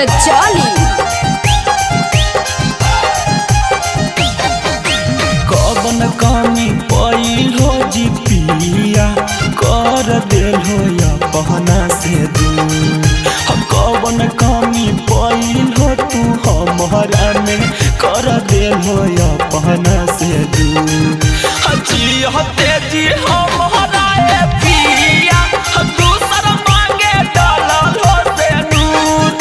Rajauli. कवन कमी पैल हो जी पिया कर देल हो या पहना से दूर। कवन कमी पैल हो तू हमारा में कर देल हो या पहना से दूर। जी हते जी हमारा ए पिया दूसर मांगे डालल हो से नूर।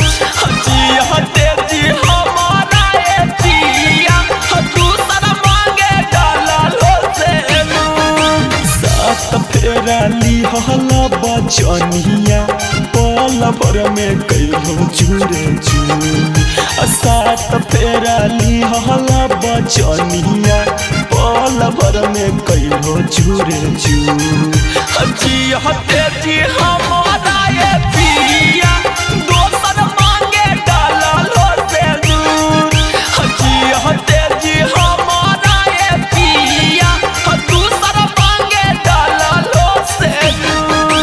जी हते जी हमारा ए पिया दूसर मांगे डालल हो से नूर। सात फेरा लिहल बचनिया पल भर में कैलो चूरे चूर। सात फेरा लिहल बचनिया पल भर में कैलो चूरे चूर। जी हते जी हमारा ए पिया दोसर मांगे डालल हो से नूर। जी हते जी हमारा ए पिया दूसर मांगे डालल हो से नूर।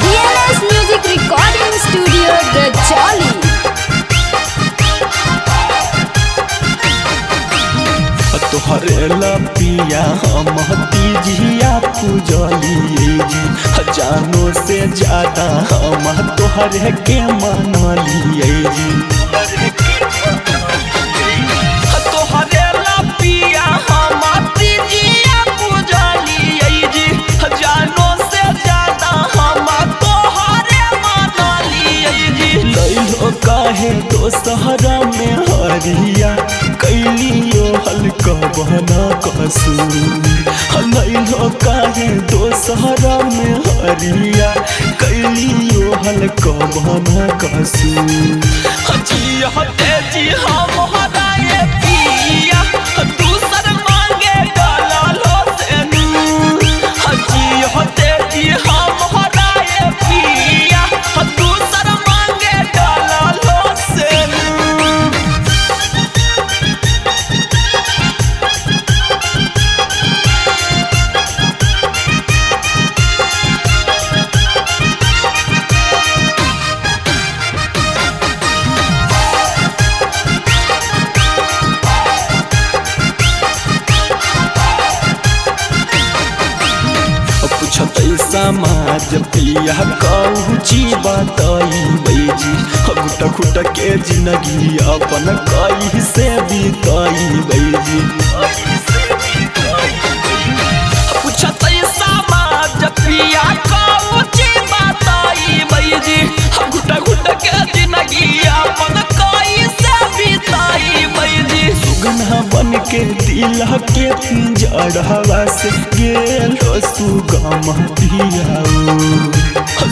DNS Music Recording Studio Rajauli. तोहरे पिया हम तीजिया पूजलिए जी, जानो से ज्यादा हम तोहरे के मनलिए जी। तोहरे पिया हम तीजिया पूजलिए जी, जानो से ज्यादा हम तोहरे मनलिए जी। लैलो काहे दोसहरा में हरिया कैलियो हल्का बहना कसूर। लैलो काहे दोसहरा में हरिया कैलियो हल्का बहना कसूर। जी हते जी हमारा ए पिया दूसर मांगे डालल हो से नूर। जी हते जी हमारा ए पिया दूसर मांगे डालल हो से नूर। पूछतै समाज पिया कहू ची बतैबै जी, घुट घुट के जिंदगी अपन कही से बितैबै जी। पूछतै समाज पिया कहू ची बतैबै जी, घुट घुट के जिंदगी अपन कही से बितैबै जी। सुगना बन के दिल के पिंजड़वा से गेलो सुगम पियाऊ।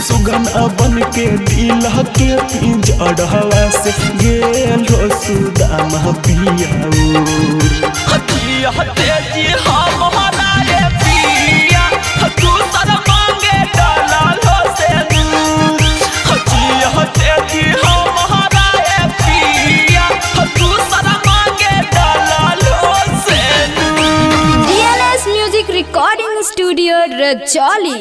सुगना बन के दिल के पिंजड़वा से गेलो सुदाम पियाऊ। जी हते जी हमारा ए पिया दूसर मांगे डालल हो से नूर। जी हते जी हमारा ए पिया दूसर मांगे डालल हो से नूर। DNS Music Recording Studio Rajauli.